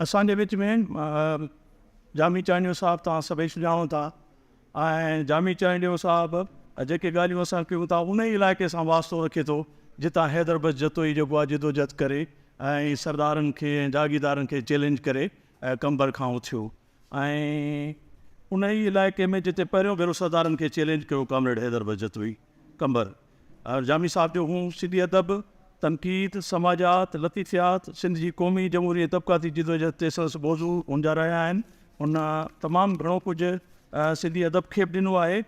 اسان جي وچ ۾ جامي چانڊيو صاحب توهان سڀئي سڃاڻو ٿا ۽ جامي چانڊيو صاحب جيڪي ڳالهيون اسان ڪيون ٿا ان ئي علائقي سان واسطو رکي ٿو جتان حيدر بخش جتوئي جيڪو آهي جدوجھد ڪري ۽ سردارن کي ۽ جاگيردارن کي چئلينج ڪري قمبر کان اٿيو ۽ ان ئي علائقي ۾ جتي پهريون ڀيرو سردارن کي چئلينج ڪيو ڪامريڊ حيدر بخش جتوئي قمبر جامي صاحب جو هو سنڌي ادب، تنقيد، سماجيات، لطيفيات، سنڌ جي قومي، جمهوري ۽ طبقاتي جدوجهد تي سندس موضوع هن جا رهيا آهن. هن تمام گهڻو ڪجهه سنڌي ادب کي به ڏنو آهي.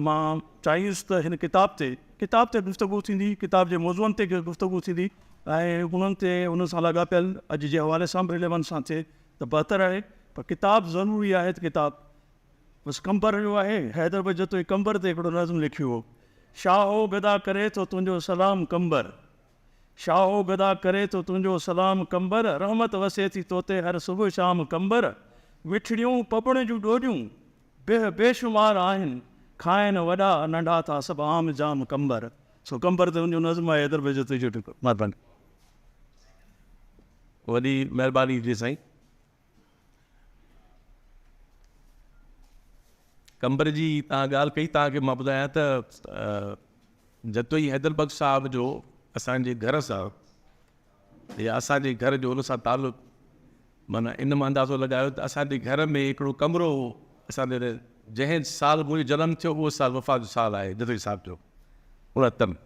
مان چاهيندس ته هن ڪتاب تي ڪتاب تي گفتگو ٿيندي، ڪتاب جي موضوعن تي گفتگو ٿيندي ۽ انهن تي انهن سان لاڳاپيل اڄ جي حوالي سان به رليونس سان ٿئي ته بهتر آهي پر ڪتاب ضروري آهي ته ڪتاب بس قمبر جو آهي. حيدر بخش جتوئي قمبر تي هڪڙو نظم لکيو هو. شاهو گدا ڪري ٿو تنهنجو سلام قمبر. شاهو گدا ڪري ٿو تنهنجو سلام قمبر، رحمت وسي ٿي توتي هر صبح شام قمبر. مٺڙيون پٻڻ جون ڏوڏيون به بيشمار آهن، کائن وڏا ننڍا ٿا سڀ عام جام قمبر. سو قمبر تي هن جو نظم آهي حيدر بخش جتوئي جو لکيل. مھرباني. وڏي مھرباني جي سائين. قمبر جي توهان ڳالهه ڪئي توهان کي مان ٻڌايان ته جتوئي حيدر بخش صاحب جو اسان جي گهر سان يا اسان جي گهر جو ان سان تعلق معنيٰ ان مان اندازو لڳايو ته اسان جي گهر ۾ هڪڙو ڪمرو هو اسان جي جنهن سال منهنجو جنم ٿيو اهو سال وفات جو سال آهي جتوئي صاحب جو 69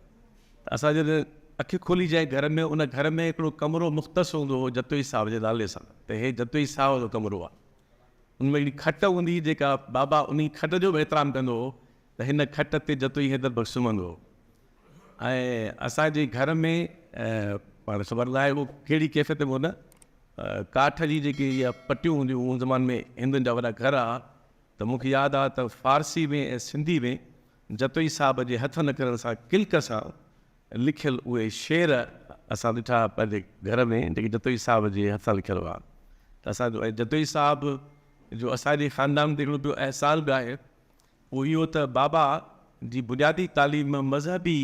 ته اسان جڏهن اک کولي جنهن گهر ۾ ان گهر ۾ هڪڙو ڪمرو مختص هوندو هو جتوئي صاحب جي نالي سان ته هي جتوئي صاحب جو ڪمرو آهي. ان ۾ هڪڙي کٽ هوندي هئي جيڪا بابا انهي کٽ جو به احترام ڪندو هو ته هن کٽ تي جتوئي حيدر بخش سمهندو هو ۽ اسان جي گهر ۾ پاڻ خبر ناهي اهو ڪهڙي ڪيفيت ۾ هو نه ڪاٺ جي جيڪي اها پٽيون هونديون هيون ان زماني ۾ هندن جا وڏا گهر ها ته مون کي ياد آهي ته فارسي ۾ ۽ سنڌي ۾ جتوئي صاحب جي هٿن اکرن سان ڪلڪ سان لکيل اهي شعر اسان ڏٺا پنهنجي گهر ۾ جيڪي جتوئي صاحب جي هٿ سان لکيل هئا ته اسان جو ۽ جتوئي صاحب جو اسان جي خاندان تي هڪڙو ٻيو احسان به آهي اهو اهو ته بابا جي بنيادي تعليم مذهبي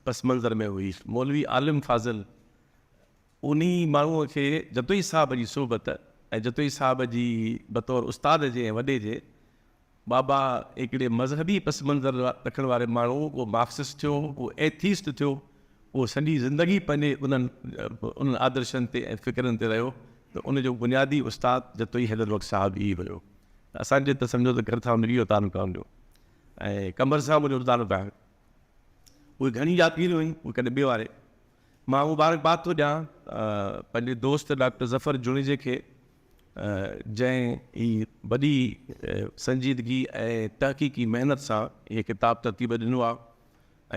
پس منظر ۾ هئي مولوي عالم فاضل انهي ماڻهوء کي جتوئي صاحب جي صحبت ۽ جتوئي صاحب جي بطور استاد جي ۽ وڏي جي بابا هڪڙي مذهبي پس منظر رکڻ واري ماڻهو ڪو مارڪسسٽ ٿيو، ڪو ايٿيسٽ ٿيو، اهو سڄي زندگي پنهنجي انهن انهن آدرشن تي ۽ فڪرن تي رهيو ته ان جو بنيادي استاد جتوئي حيدر بخش صاحب ئي هيو. اسان جي ته سمجهو ته گهر سان اهو تعلق آهي ان جو ۽ قمر سان منهنجو تعلق آهي. اهي گهڻي يادگيريون آهن اهي ڪڏهن ٻئي واري. مان مبارڪباد ٿو ڏيان پنهنجي دوست ڊاڪٽر ظفر جوڻيجي کي جنهن هي وڏي سنجيدگي ۽ تحقيقي محنت سان هي ڪتاب ترتيب ڏنو آهي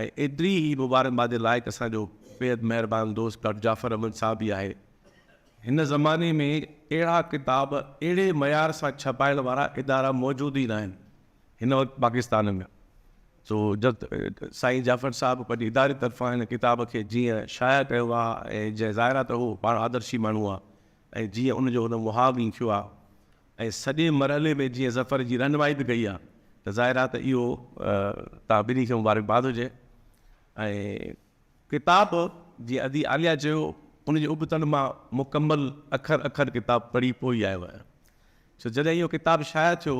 ۽ ايتري ئي مبارڪباد جي لائق اسان جو بيحد مهربان دوست ڊاڪٽر جعفر احمد صاحب به آهي. هن زماني ۾ اهڙا ڪتاب اهڙي معيار سان ڇپائڻ وارا ادارا موجود ئي ناهن هن وقت پاڪستان ۾. سو جت سائين جعفر صاحب پنهنجي اداري طرفان هن ڪتاب کي جيئن شايع ڪيو آهي ۽ جنهن ظاهر آهي ته هو پاڻ آدرشي ماڻهو آهي ۽ جيئن ان جو هن مهاڳ لکيو آهي ۽ سڄي مرحلي ۾ جيئن ظفر جي رهنمائي به ڪئي آهي ته ظاهر آهي ته اهو توهان ٻنهي کي مبارڪباد هجي ۽ ڪتاب جيئن ادي عاليه چيو ان جي ابتڙ مان مڪمل اکر اکر ڪتاب پڙهي پوء ئي آيو آهيان سو جڏهن اهو ڪتاب شايع ٿيو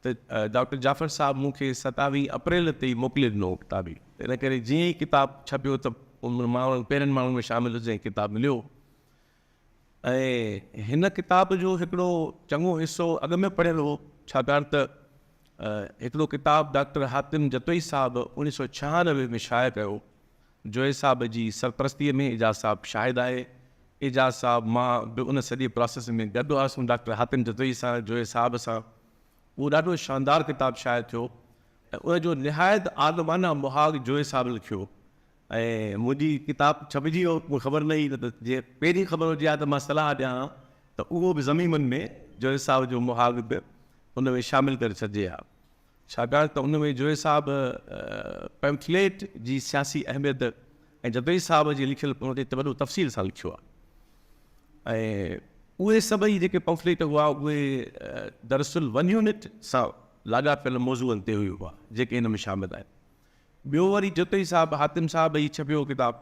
ته ڊاڪٽر جعفر صاحب مون کي ستاويهه اپريل تي ئي موڪلي ڏنو هو ڪتاب هي ان ڪري جيئن ئي ڪتاب ڇپيو ته مان انهن پهرين ماڻهن ۾ شامل هيس جنهن کي ڪتاب مليو ۽ هن ڪتاب جو هڪڙو چڱو حصو اڳ ۾ پڙهيل هو، ڇاڪاڻ ته هڪڙو ڪتاب ڊاڪٽر حاتم جتوئي صاحب اوڻيهه سؤ ڇهانوي ۾ شايع ڪيو، جويي صاحب جي سرپرستيء ۾ اعجاز صاحب شاهد آهي. اعجاز صاحب مان به ان سڄي پراسيس ۾ گڏ هئاسون ڊاڪٽر حاتم جتوئي سان، جويي صاحب سان. اهو ڏاڍو شاندار ڪتاب شايع ٿيو ۽ ان جو نهايت عالمانه مهاڳ جويي صاحب لکيو. ۽ منهنجي ڪتاب ڇپجي ويو مون کي خبر نه هئي نه ته جي پهرين خبر هجي ها ته مان صلاح ڏيان ها ته اهو به ضميمن ۾ جويي صاحب جو مهاڳ به ان ۾ شامل ڪري ڇڏجي ها ڇاڪاڻ ته ان ۾ جويي صاحب پمفليٽ جي سياسي اهميت ۽ جتوئي صاحب جي لکيل ان تي وڏو تفصيل سان لکيو آهي ۽ اهي سڀئي جيڪي پمفليٽ هئا اهي دراصل ون يونٽ سان لاڳاپيل موضوعن تي هئا جيڪي هن ۾ شامل آهن. ٻيو وري جتوئي صاحب حاتم صاحب ئي ڇپيو ڪتاب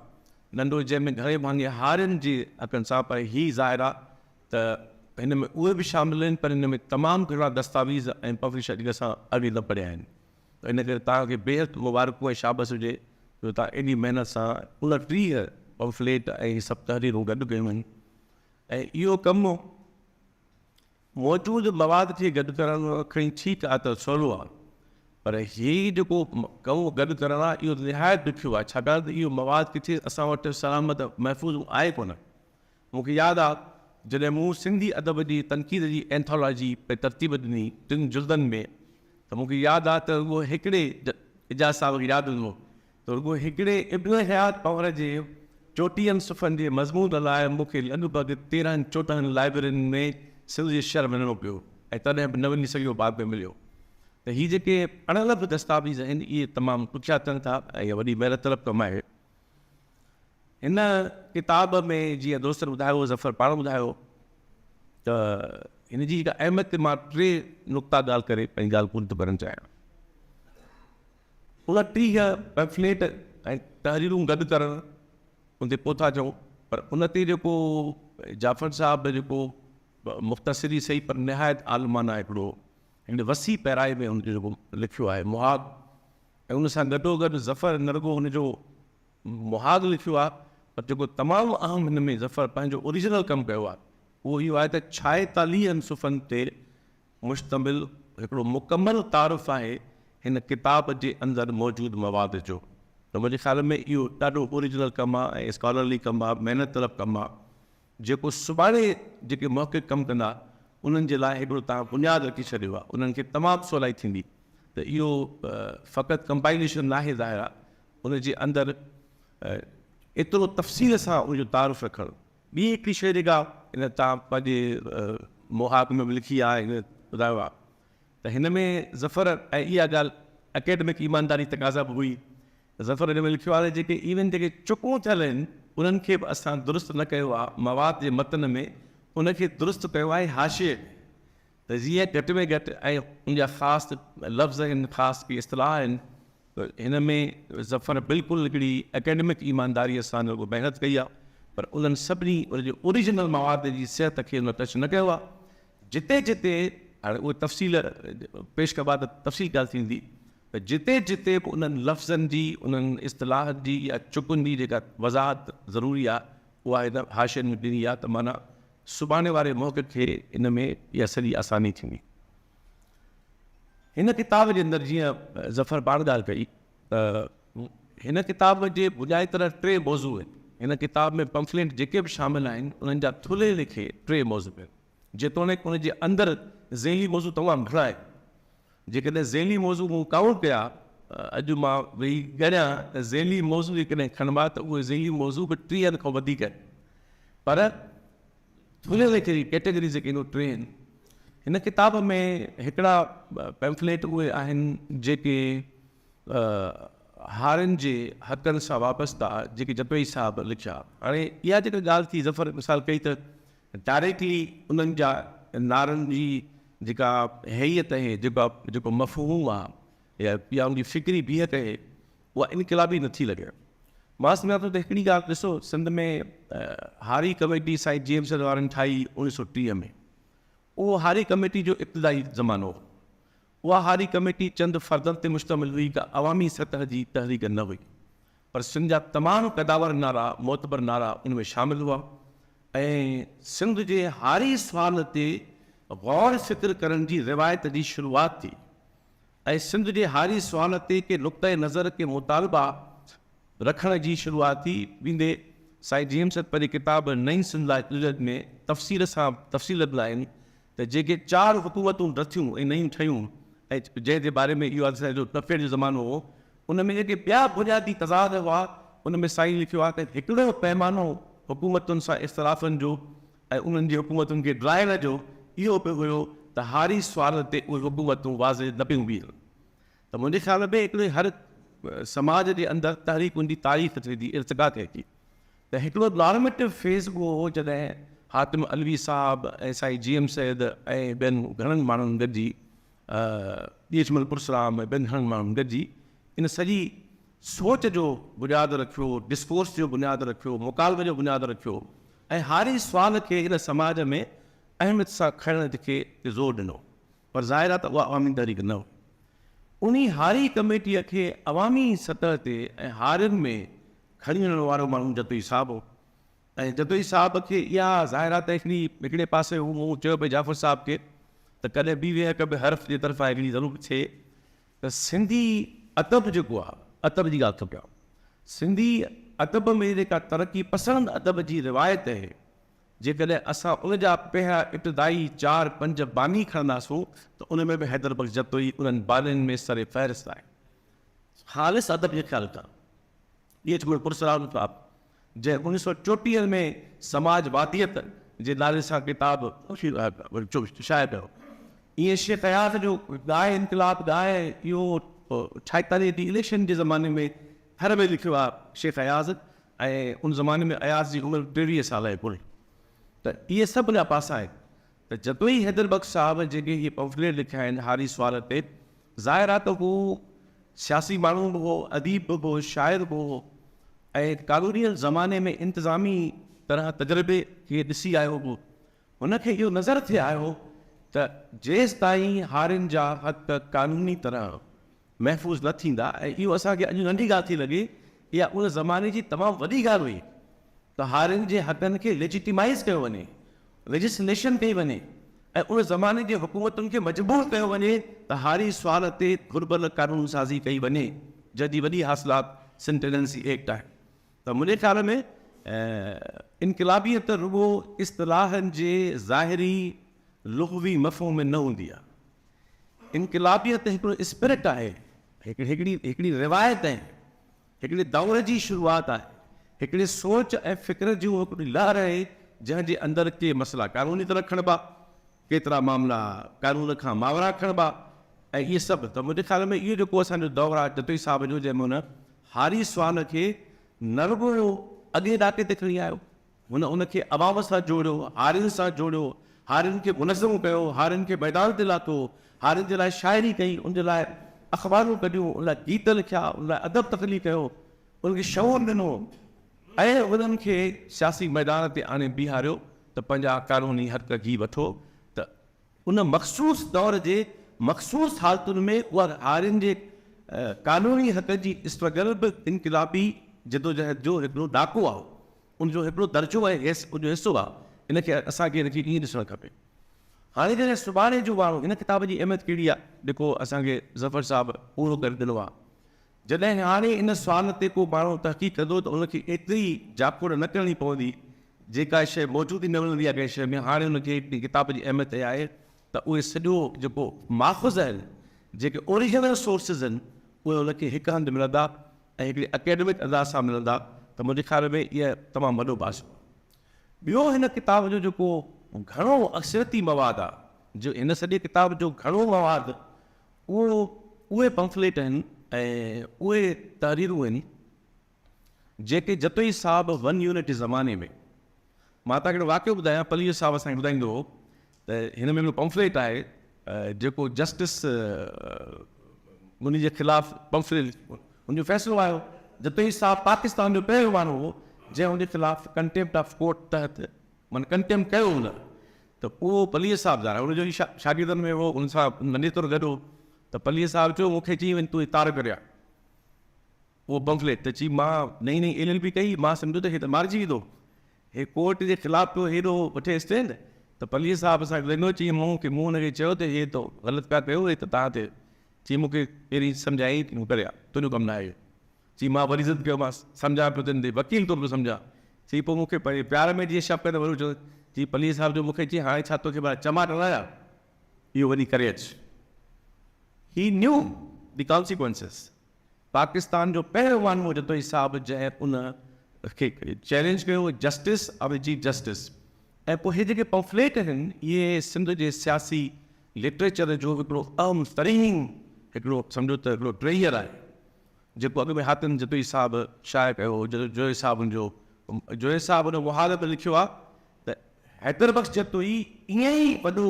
ننڍو جنهن ۾ گهڻي ڀاڱي هارين جي حقن سان پر هي ظاهر آ ته هن ۾ اهي به شامل آهن پر هن ۾ تمام گهڻا دستاويز ۽ پمفليٽ جيڪي اسان اڳي نه پڙهيا آهن ته ان ڪري توهان کي بيحد مبارڪون ۽ شابس هجي جو توهان ايڏي محنت سان 29 پمفليٽ ۽ سڀ تحريرون گڏ ڪيون آهن ۽ اهو ڪم موجود مواد کي گڏ ڪرڻ کڻي ٺيڪ آ ته سولو آ پر هي جيڪو ڪم گڏ ڪرڻ آ اهو نهايت ڏکيو آ ڇاڪاڻ ته اهو مواد ڪٿي اسان وٽ سلامت محفوظ آهي ڪونه. مون کي ياد آ جڏهن مون سنڌي ادب جي تنقيد جي اينٿالاجي پئي ترتيب ڏني ٽن جلدن ۾ ته مون کي ياد آ ته رڳو هڪڙي اعجاز صاحب کي ياد هوندو ته رڳو هڪڙي ابن حيات پنهور جي چوٽيهن صفحن جي مضمون لاء مون کي لڳ ڀڳ تيرهن چوڏهن لائبررين ۾ سنڌ جي شهر وڃڻو پيو ۽ تڏهن به نه وڃي سگهيو بعد ۾ مليو ته هي جيڪي اڻلڀ دستاويز آهن اهي تمام ڏکيا ٿين ٿا ۽ وڏي محنت طلب ڪم آهي. هن ڪتاب ۾ جيئن دوستن ٻڌايو ظفر پاڻ ٻڌايو ته هن جي جيڪا اهميت تي مان ٽي نقطا ڳالهه ڪري پنهنجي ڳالهه پوري ٿو ڪرڻ چاهيان. 29 پمفليٽ ۽ تحريرون گڏ ڪرڻ ان تي پوء ٿا چئون پر ان تي جيڪو جعفر صاحب جيڪو مختصر ئي سهي پر نهايت عالمانه هڪڙو هن وسيع پيرائي ۾ هن جو جيڪو لکيو آهي مهاڳ ۽ ان سان گڏوگڏ ظفر نه رڳو هن جو مهاڳ لکيو آهي پر جيڪو تمام اهم هن ۾ ظفر پنهنجو اوريجنل ڪم ڪيو آهي اهو اهو آهي ته ڇائيتاليهن صفحن تي مشتمل هڪڙو مڪمل تعارف آهي هن ڪتاب جي اندر موجود مواد جو ته منهنجي خيال ۾ اهو ڏاڍو اوريجنل ڪم آهي ۽ اسڪالرلي ڪم آهي محنت طلب ڪم آهي جيڪو سڀاڻي جيڪي محقق ڪم ڪندا انهن جي لاء هڪڙو توهان بنياد رکي ڇڏيو آهي انهن کي تمام سولائي ٿيندي ته اهو فقط ڪمپائليشن ناهي ظاهر آهي ان جي اندر ايترو تفصيل سان ان جو تعارف رکڻ ٻي هڪڙي شيء جيڪا هن تان پنهنجي مهاڳ ۾ به لکي آهي هن ٻڌايو آهي ته هن ۾ ظفر ۽ اها ڳالهه اڪيڊمڪ ايمانداري تقاضا به هئي ته ظفر هن ۾ لکيو آهي ته جيڪي ايون جيڪي چڪون ٿيل آهن انهن کي به اسان درست نه ڪيو آهي مواد جي متن ۾ ان کي درست ڪيو آهي حاشيي ۾ ته جيئن گهٽ ۾ گهٽ ۽ ان جا خاص لفظ آهن، خاص ڪي اصطلاح آهن ته هن ۾ ظفر بلڪل هڪڙي اڪيڊمڪ ايمانداريء سان نه رڳو محنت ڪئي آهي پر انهن سڀني ان جي اوريجنل مواد جي صحت کي هن ٽچ نه ڪيو آهي. جتي جتي هاڻي اهي تفصيل پيش ڪبا ته تفصيل ڳالهه ٿيندي ته جتي جتي به انهن لفظن جي، انهن اصطلاحن جي يا چڪن جي جيڪا وضاحت ضروري آهي اها هن حاشين ۾ ڏني آهي ته معنيٰ سڀاڻي واري محقق کي ان ۾ اها سڄي آساني ٿيندي. هن ڪتاب جي اندر جيئن ظفر پاڻ ڳالهه ڪئي ته هن ڪتاب جي بنيادي طرح ٽي موضوع آهن. هن ڪتاب ۾ پمفليٽ جيڪي به شامل آهن انهن جا ٿلهي ليکي ٽي موضوع آهن. جيتوڻيڪ ان جي اندر ذيلي موضوع تمام گهڻا آهن. جيڪڏهن ذيلي موضوع مون ڪائونٽ ڪيا، اڄ مان ويهي ڳڻيان ته ذيلي موضوع جيڪڏهن کڻبا ته اهي ذيلي موضوع به ٽيهن کان وڌيڪ آهن. پر ٿلهي ليکي جي ڪيٽيگريز جيڪي آهن اهي ٽي آهن. هن ڪتاب ۾ هڪڙا پيمفليٽ اهي آهن جيڪي هارين جي حقن سان وابسته جيڪي جتوئي صاحب لکيا. هاڻي اها جيڪا ڳالهه ٿي ظفر مثال ڪئي ته ڊائريڪٽلي انهن جا نعرن جي جيڪا هيئت اهي جيڪا جيڪو مفهوم آ يا يا ان جي فڪري بيهڪ اهي اها انقلابي نٿي لڳي. مان سمجهان ٿو ته هڪڙي ڳالهه ڏسو سنڌ ۾ هاري ڪميٽي سائين جي ايم سيد وارن ٺاهي 1930 ۾ اهو هاري ڪميٽي جو ابتدائي زمانو هو. اها هاري ڪميٽي چند فردن تي مشتمل هئي ڪا عوامي سطح جي تحريڪ نه هئي. پر سنڌ جا تمام قداور نعرا، معتبر نعرا ان ۾ شامل هئا ۽ سنڌ جي هاري سوال تي غور فڪر ڪرڻ جي روايت جي شروعات ٿي ۽ سنڌ جي هاري سوال تي ڪي نقطه نظر ڪي مطالبا رکڻ جي شروعات ٿي. ويندي سائين جي ايم سيد پنهنجي ڪتاب نئين سنڌ لاء جدوجهد ۾ تفصيل سان تفصيل ڏنا آهن ته جيڪي چار حڪومتون ڊٿيون ۽ نيون ٺهيون ۽ جنهن جي باري ۾ اهو آهي جو ڏڦيڙ جو زمانو هو ان ۾ جيڪي ٻيا بنيادي تضاد هئا ان ۾ سائين لکيو آهي ته هڪڙو پيمانو حڪومتن سان اختلافن جو ۽ انهن جي حڪومتن کي ڊاهڻ جو اهو به هيو ته هاري سوال تي اهي حڪومتون واضح نه پيون بيهن ته منهنجي خيال ۾ هڪڙي هر سماج جي اندر تحريڪن جي تاريخ ٿئي ٿي، ارتقا ٿئي ٿي ته هڪڙو نارميٽو فيز اهو هو جڏهن حاتم علوي صاحب ۽ سائين جي ايم سيد ۽ ٻين گهڻن ماڻهن گڏجي ڄيٺمل پرسرام ۽ ٻين گهڻن ماڻهن گڏجي ان سڄي سوچ جو بنياد رکيو، ڊسڪورس جو بنياد رکيو، مڪالمي جو بنياد رکيو ۽ هاري سوال کي هن سماج ۾ اهميت سان کڻڻ کي تي زور ڏنو پر ظاهر آهي ته اها عوامي تحريڪ نه هئي. انهي هاري ڪميٽيء کي عوامي سطح تي ۽ هارين ۾ کڻي وڃڻ وارو ماڻهو جتوئي صاحب هو ۽ جتوئي صاحب کي اها ظاهر آهي ته هڪڙي هڪڙي پاسي هو مون چيو پئي جعفر صاحب کي ته ڪڏهن ٻي ويهڪ به حرف جي طرفان هڪڙي ضرور ٿئي ته سنڌي ادب جيڪو آهي ادب جي ڳالهه ٿو ڪيان سنڌي ادب ۾ جيڪا ترقي پسند ادب جي روايت آهي جيڪڏهن اسان ان جا پهريان ابتدائي چار پنج باني کڻنداسون ته ان ۾ به حيدر بخش جتوئي انهن بانين ۾ سر فهرست آهي. خالص ادب جي خيال کان ڄيٺ مل پرسرام صاحب جنهن اڻويهه سؤ چوٽيهن ۾ سماج واديت جي نالي سان ڪتاب شايع ڪيو. ائين شيخ اياز جو ڳاء انقلاب ڳاء اهو ڇائيتاليهه جي اليڪشن جي زماني ۾ ٿر ۾ لکيو آهي شيخ اياز ۽ ان زماني ۾ اياز جي عمر 23 سال آهي پوري ته اهي سڀ ان جا پاسا آهن ته جتوئي حيدر بخش صاحب جيڪي هي پمفليٽ لکيا آهن هاري سوال تي ظاهر آهي ته هو سياسي ماڻهو به هو اديب به هو شاعر به هو ۽ ڪالونيل زماني ۾ انتظامي طرح تجربي کي ڏسي آيو هو هن کي اهو نظر ٿي آيو ته جيستائين هارين جا حق قانوني طرح محفوظ نه ٿيندا ۽ اهو اسان کي اڄ ننڍي ڳالهه ٿي لڳي، اها ان زماني جي تمام وڏي ڳالهه هئي ته هارين جي حقن کي ليجيٽيمائيز ڪيو وڃي، ليجسليشن ڪئي وڃي ۽ ان زماني جي حڪومتن کي مجبور ڪيو وڃي ته هاري سوال تي گهربل قانون سازي ڪئي وڃي، جنهن جي وڏي حاصلات سنڌ ٽيننسي ايڪٽ آهي. ته منهنجي خيال ۾ انقلابيت رڳو اصطلاحن جي ظاهري لغوي مفهوم ۾ نه هوندي آهي. انقلابيت هڪڙو اسپرٽ آهي، هڪڙي هڪڙي روايت آهي، هڪڙي دور جي شروعات آهي، هڪڙي سوچ ۽ فڪر جون هڪڙي لهر آهي، جنهن جي اندر ڪي مسئلا قانوني طرح کڻبا، ڪيترا معاملا قانون کان ماورا کڻبا ۽ اهي سڀ ته منهنجي خيال ۾ اهو جيڪو اسان جو دور آهي جتوئي صاحب جو جنهن ۾ هن هاري سوال کي نه رڳو اڳئين ڏاڪي تي کڻي آيو، هن ان کي عوام سان جوڙيو، هارين سان جوڙيو، هارين کي منظم ڪيو، هارين کي ميدان تي لاٿو، هارين جي لاء شاعري ڪئي، ان جي لاء اخبارون ڪڍيون، ان لاء گيت لکيا، ان لاء ادب تخليق ڪيو، انهن کي شعور ڏنو ۽ انهن کي سياسي ميدان تي آڻي بيهاريو ته پنهنجا قانوني حق جي وٺو ته ان مخصوص دور جي مخصوص حالتن ۾ اها هارين جي قانوني حقن جي اسٽرگل به انقلابي جدوجهد جو هڪڙو ڏاڪو آهي. ان جو هڪڙو درجو ۽ ان جو حصو آهي. ان کي اسان کي ان کي ائين ڏسڻ کپي. هاڻي جڏهن سڀاڻي جو ماڻهو هن ڪتاب جي اهميت ڪهڙي آهي جيڪو اسان کي ظفر صاحب پورو ڪري ڏنو آهي. جڏهن هاڻي ان سوال تي ڪو ماڻهو تحقيق ڪندو ته ان کي ايتري جاکوڙ نه ڪرڻي پوندي جيڪا شيء موجود ئي نه ملندي آهي ڪنهن شيء ۾ هاڻي ان کي هڪڙي ڪتاب جي اهميت اها آهي ته اهي سڄو جيڪو ماخذ آهن جيڪي اوريجنل سورسز آهن اهي ان کي هڪ هنڌ ملندا ۽ هڪڙي اڪيڊمڪ انداز سان ملندا ته منهنجي خيال ۾ اها تمام وڏو پاسو آهي. ٻيو هن ڪتاب جو جيڪو گهڻو اڪثريتي مواد آهي جو هن سڄي ڪتاب جو گهڻو مواد اهو اهي پمفليٽ آهن ۽ اهي تحريرون آهن جيڪي جتوئي صاحب ون يونٽ جي زماني ۾ مان توهان کي هڪڙو واقعو ٻڌايان، پليجو صاحب اسان کي ٻڌائيندو هو ته هن ۾ هڪڙو پمفليٽ آهي جيڪو جسٽس ان جي خلاف پمفليٽ ان جو فيصلو آيو، جتوئي صاحب پاڪستان جو پهريون ماڻهو هو جنهن ان جي خلاف ڪنٽيمپٽ آف ڪورٽ تحت معنيٰ ڪنٽيمپٽ ڪيو هن ته اهو پليجو صاحب ظاهر آهي ان جو ئي شاگردن ۾ هو ان سان ننڍي طور گڏ هو ته پليجو صاحب چيو مون کي چيائين وڃ تون هي تار ڪري آ. اهو پمفليٽ ته چي مان نئين نئين ايل ايل بي ڪئي مان سمجهيو ته هي ته مارجي ويندو هي ڪورٽ جي خلاف پيو هيڏو وٺي اسٽينڊ ته پليجي صاحب اسان کي ٻڌائيندو چي مون کي مون هن کي چيو ته هي تو غلط پيا ڪيو هي ته توهان تي چي مون کي پهرين سمجهائين ته ڪري آ تنهنجو ڪم ناهي اهو چي مان وري ضد ڪيومانس سمجهان پيو تن تي وڪيل طور پيو سمجهان چي پوء مون کي پنهنجي پيار ۾ جيئن شفقت وري چيو چي پليجي صاحب جو مون کي چي هاڻي ڇا توکي ڀلا چماٽ هڻايان اهو وڃي ڪري اچ هي نيو the consequences Pakistan جو پهريون ماڻهو هو جتوئي صاحب جنهن ان کي چئلينج ڪيو جسٽس آف چيف جسٽس ۽ پوء هي جيڪي پمفليٽ آهن اهي سنڌ جي سياسي لٽريچر جو هڪڙو اهم ترين هڪڙو سمجهو ته هڪڙو ٽريجر آهي جيڪو اڳ ۾ حاتم جتوئي صاحب شايع ڪيو هو جويي صاحب ان جو جويي صاحب ان محال ۾ لکيو آهي ته حيدر بخش جتوئي ائين ئي وڏو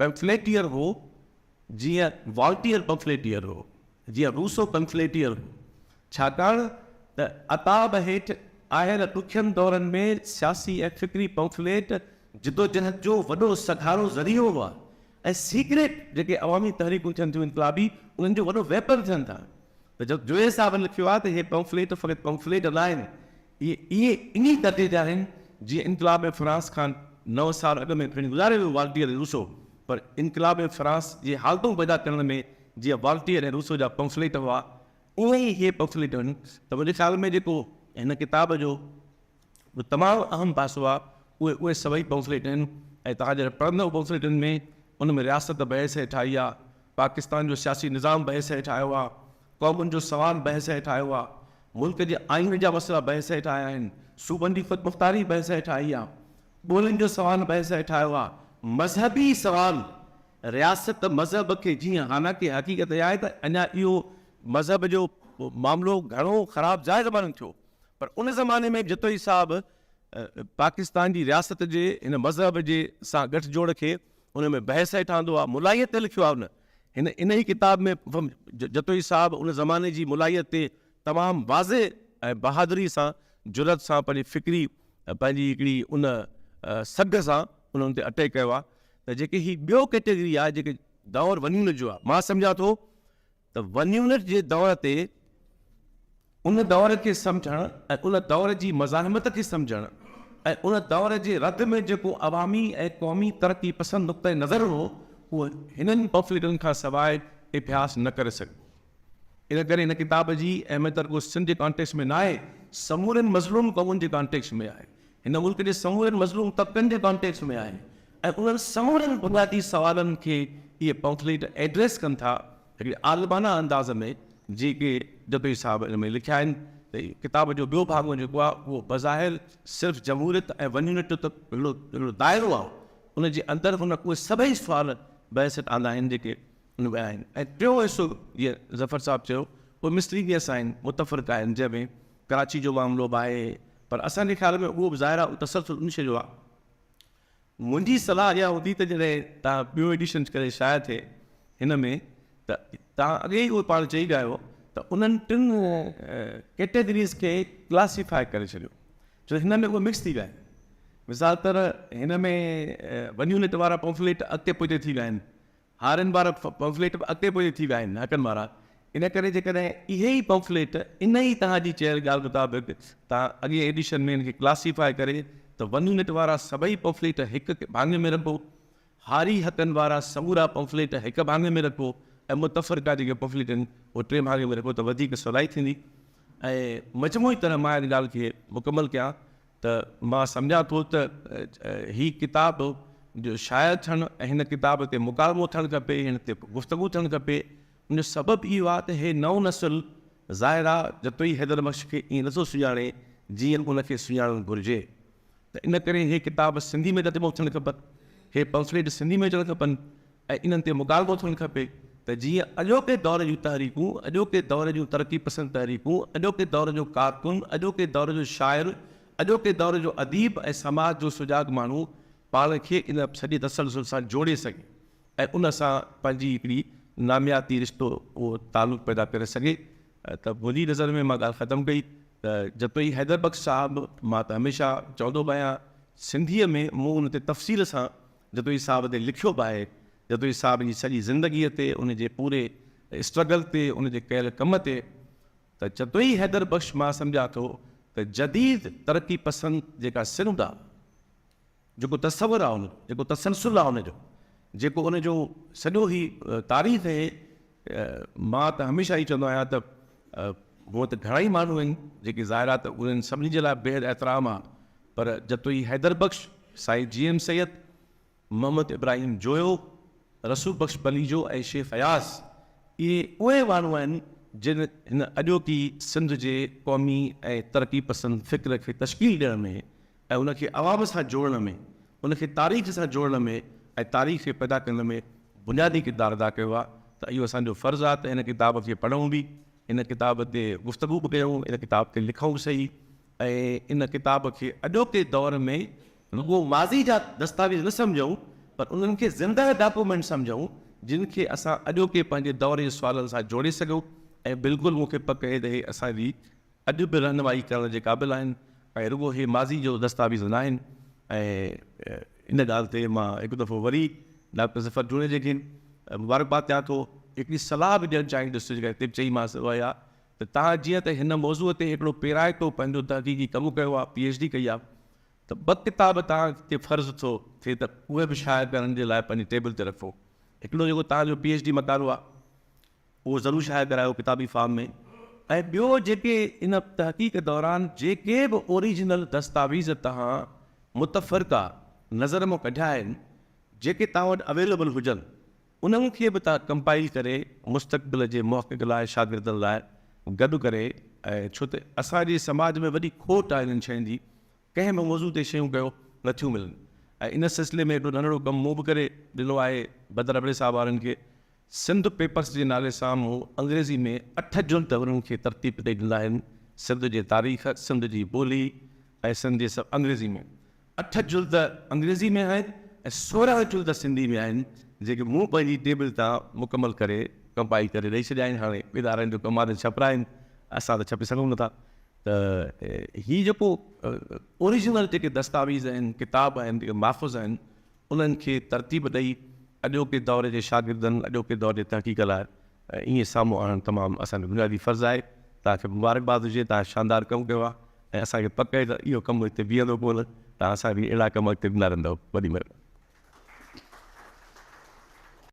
پمفليٽيئر هو جيئن والٽيئر پمفليٽيئر هو، جيئن روسو پمفليٽيئر هو، ڇاڪاڻ ته عتاب هيٺ آيل ڏکين دورن ۾ سياسي ۽ فڪري پمفليٽ جدوجهد جو وڏو سگهارو ذريعو هئا ۽ سيڪريٽ جيڪي عوامي تحريڪون ٿين ٿيون انقلابي انهن جو وڏو ويپن ٿين ٿا. ته جويي صاحب لکيو آهي ته اهي پمفليٽ فقط پمفليٽ نه آهن، اهي اهي انهي درجي جا آهن جيئن انقلاب فرانس کان نو سال اڳ ۾ کڻي گذاري ويو والٽيئر ۽ روسو، پر انقلاب فرانس جي حالتون پيدا ڪرڻ ۾ جيئن والٽيئر ۽ روسو جا پمفليٽ هئا، ائين ئي اهي پمفليٽ آهن. ته منهنجي خيال ۾ جيڪو هن ڪتاب جو جو تمام اهم پاسو آهي اهي اهي سڀئي پمفليٽ آهن ۽ توهان جڏهن پڙهندؤ پمفليٽن ۾ ان ۾ رياست بحث هيٺ آئي آهي، پاڪستان جو سياسي نظام بحث هيٺ آيو آهي، قومن جو سوال بحث هيٺ آيو آهي، ملڪ جي آئين جا مسئلا بحث هيٺ آيا آهن، صوبن جي خودمختاري بحث هيٺ آئي آهي، ٻولين جو سوال بحث هيٺ آيو آهي، مذهبي سوال رياست مذهب کي جيئن حالانڪه حقيقت اها آهي ته اڃا اهو مذهب جو معاملو گهڻو خراب ظاهر زماني ۾ ٿيو پر ان زماني ۾ جتوئي صاحب پاڪستان جي رياست جي هن مذهب جي سان ڳٺ جوڙ کي ان ۾ بحث هيٺ آندو آهي، ملائيت تي لکيو آهي. هن ان ئي ڪتاب ۾ جتوئي صاحب ان زماني جي ملائيت تي تمام واضح ۽ بهادري سان جرئت سان پنهنجي فڪري پنهنجي هڪڙي ان سگهه سان انهن تي اٽيڪ ڪيو آهي ته جيڪي هي ٻيو ڪيٽيگري آهي جيڪي دور ون يونٽ جو آهي مان سمجهان ٿو ته ون يونٽ جي دور تي ان دور کي سمجهڻ ۽ ان دور جي مزاحمت کي سمجهڻ ۽ ان دور جي رد ۾ جيڪو عوامي ۽ قومي ترقي پسند نقطه نظر هو، اهو هنن پمفليٽن کان سواء اڀياس نه ڪري سگهبو. ان ڪري هن ڪتاب جي اهميت رڳو سنڌ جي ڪانٽيڪسٽ ۾ ناهي، سمورين مظلوم قومن جي ڪانٽيڪسٽ ۾ آهي. هن ملڪ جي سمورن مظلوم طبقن جي ڪانٽيڪسٽ ۾ آهي ۽ انهن سمورن بنيادي سوالن کي اهي پمفليٽ ايڊريس ڪن ٿا هڪڙي عالمانه انداز ۾ جيڪي جتوئي صاحب ان ۾ لکيا آهن ته ڪتاب جو ٻيو ڀاڱو جيڪو آهي اهو بظاهر صرف جمهوريت ۽ ون يونٽ جو ته هڪڙو دائرو آهي ان جي اندر هن اهي سڀئي سوال بحث هيٺ آندا آهن جيڪي ان ۾ آهن ۽ ٽيون حصو جيئن ظفر صاحب چيو اهي مسلينيس آهن متفرق آهن جنهن ۾ ڪراچي جو معاملو به آهي پر اسان جي خيال ۾ اهو به ظاهر آهي اهو تسلسل ان شيء جو آهي. منهنجي صلاح اها هوندي ته جڏهن توهان ٻيو ايڊيشن ڪري شايع ٿئي هن ۾ ته توهان اڳي ئي اهو پاڻ چئي ويا آهيو ته انهن ٽن ڪيٽيگريز کي ڪلاسيفاء ڪري ڇڏيو ڇو ته هن ۾ اهي مڪس ٿي ويا آهن. مثال طرح هن ۾ ون يونٽ وارا پمفليٽ اڳتي پوئتي ٿي ويا آهن. هارين وارا پمفليٽ به اڳتي پوئتي ٿي ويا آهن حقن وارا، ان ڪري جيڪڏهن اهي ئي پمفليٽ ان ئي توهان جي چيل ڳالهه مطابق توهان اڳئين ايڊيشن ۾ ان کي ڪلاسيفاء ڪري ته ون يونٽ وارا سڀئي پمفليٽ هڪ ڀاڱي ۾ رکو، هاري حقن وارا سمورا پمفليٽ هڪ ڀاڱي ۾ رکو ۽ متفرقه جيڪي پمفليٽ آهن اهي ٽئين ڀاڱي ۾ رکو ته وڌيڪ سولائي ٿيندي ۽ مجموعي طرح مان ان ڳالهه کي مڪمل ڪيان ته مان سمجهان ٿو ته هي ڪتاب جو شايع ٿيڻ ۽ هن ڪتاب تي مڪالمو ٿيڻ کپي، هن تي گفتگو ٿيڻ کپي. ان جو سبب اهو آهي ته هي نئون نسل ظاهر آهي جتوئي حيدر بخش کي ائين نٿو سڃاڻي جيئن ان کي سڃاڻڻ گهرجي ته ان ڪري هي ڪتاب سنڌي ۾ ترجمو ٿيڻ کپن، هي پمفليٽ سنڌي ۾ اچڻ کپن ۽ انهن تي مڪالمو ٿيڻ کپي ته جيئن اڄوڪي دور جون تحريڪون، اڄوڪي دور جون ترقي پسند تحريڪون، اڄوڪي دور جو ڪارڪن، اڄوڪي دور جو شاعر، اڄوڪي دور جو اديب ۽ سماج جو سجاڳ ماڻهو پاڻ کي ان سڄي تسلسل سان جوڙي سگهي ۽ ان سان پنهنجي هڪڙي نامياتي رشتو اهو تعلق پيدا ڪري سگهي ته منهنجي نظر ۾ مان ڳالهه ختم ڪئي ته جتوئي حيدر بخش صاحب مان ته هميشه چوندو به آهيان سنڌيء ۾ مون ان تي تفصيل سان جتوئي صاحب تي لکيو به آهي، جتوئي صاحب جي سڄي زندگيء تي، ان جي پوري اسٽرگل تي، ان جي ڪيل ڪم تي ته جتوئي حيدر بخش مان سمجهان ٿو ته جديد ترقي پسند جيڪا سنڌ آ، جيڪو تصور آ ان جو، جيڪو تسلسل آ ان جو، جيڪو ان جو سڄو هي تاريخ اهي، مان ته هميشه ئي چوندو آهيان ته هونء ته گهڻائي ماڻهو آهن جيڪي ظاهر آ ته انهن سڀني جي لاء بيحد احترام آ پر جتوئي حيدر بخش، سائين جي ايم سيد، محمد ابراهيم جويو، رسول بخش پليجو ۽ شيخ اياز اهي اهي ماڻهو آهن جن هن اڄوڪي سنڌ جي قومي ۽ ترقي پسند فڪر کي تشڪيل ڏيڻ ۾ ۽ ان کي عوام سان جوڙڻ ۾، ان کي تاريخ سان جوڙڻ ۾ ۽ تاريخ کي پيدا ڪرڻ ۾ بنيادي ڪردار ادا ڪيو آهي ته اهو اسان جو فرض آهي ته هن ڪتاب کي پڙهون به، هن ڪتاب تي گفتگو به ڪيون، هن ڪتاب تي لکون به سهي ۽ ان ڪتاب کي اڄوڪي دور ۾ رڳو ماضي جا دستاويز نه سمجهون پر انهن کي زنده ڊاڪومينٽ سمجهون جن کي اسان اڄوڪي پنهنجي دور جي سوالن سان جوڙي سگهون ۽ بلڪل مون کي پڪ اهي ته اهي اسان جي اڄ به رهنمائي ڪرڻ جي قابل آهن ۽ رڳو اهي ماضي جو دستاويز ناهن ۽ ان ڳالهه تي مان هڪ دفعو وري ڊاڪٽر ظفر جوڻيجي کي مبارڪباد ڏيان ٿو. هڪڙي صلاح به ڏيڻ چاهيندس جيڪا هتي به چئي مانس اها اها ته توهان جيئن ته هن موضوع تي هڪڙو پيرائتو پنهنجو تحقيقي ڪم ڪيو آهي، پي ايڇ ڊي ڪئي آهي ته ٻه ڪتاب توهان تي فرض ٿو ٿئي ته اهي به شايع ڪرڻ جي لاء پنهنجي ٽيبل تي رکو. هڪڙو جيڪو توهان جو پي ايڇ ڊي مقالو آهي اهو ضرور شايع ڪرايو ڪتابي فارم ۾ ۽ ٻيو جيڪي ان تحقيق دوران جيڪي به اوريجنل دستاويز توهان متفرقه نظر مان ڪڍيا آهن جيڪي توهان وٽ اويليبل هجن انهن کي به توهان ڪمپائل ڪري مستقبل جي محقق لاء شاگردن لاء گڏ ڪري ۽ ڇو ته اسان جي سماج ۾ وڏي کوٽ آهي انهن شين جي ڪنهن به موضوع تي شيون ڪيو نٿيون ملن ۽ ان سلسلي ۾ هڪڙو ننڍڙو ڪم مون به ڪري ڏنو آهي بدر ابڙي صاحب وارن کي سنڌ پيپرس جي نالي سان مون انگريزي ۾ اٺ جلد انهن کي ترتيب ڏئي ڏنا آهن سنڌ جي تاريخ، سنڌ جي ٻولي ۽ سنڌ جي سڀ انگريزي ۾ اٺ جلد انگريزي ۾ آهن ۽ 16 جلد سنڌي ۾ آهن جيڪي مون پنهنجي ٽيبل تان مڪمل ڪري ڪمپائل ڪري ڏئي ڇڏيا آهن هاڻي ادارن جو ڪم آهي ته ڇپرائين اسان ته ڇپي سگهون نٿا ته هي جيڪو اوريجنل جيڪي دستاويز آهن ڪتاب آهن جيڪي ماخذ آهن انهن کي ترتيب ڏئي اڄوڪي دور جي شاگردن، اڄوڪي دور جي تحقيق لاء ائين سامهون آڻڻ تمام اسان جو بنيادي فرض آهي. توهان کي مبارڪباد هجي، توهان شاندار ڪم ڪيو آهي ۽ اسان کي پڪ آهي ته اهو ڪم هتي بيهندو ڪونه، توهان اسان کي اهڙا ڪم اڳتي ڏيندا رهندؤ. وڏي مهرباني.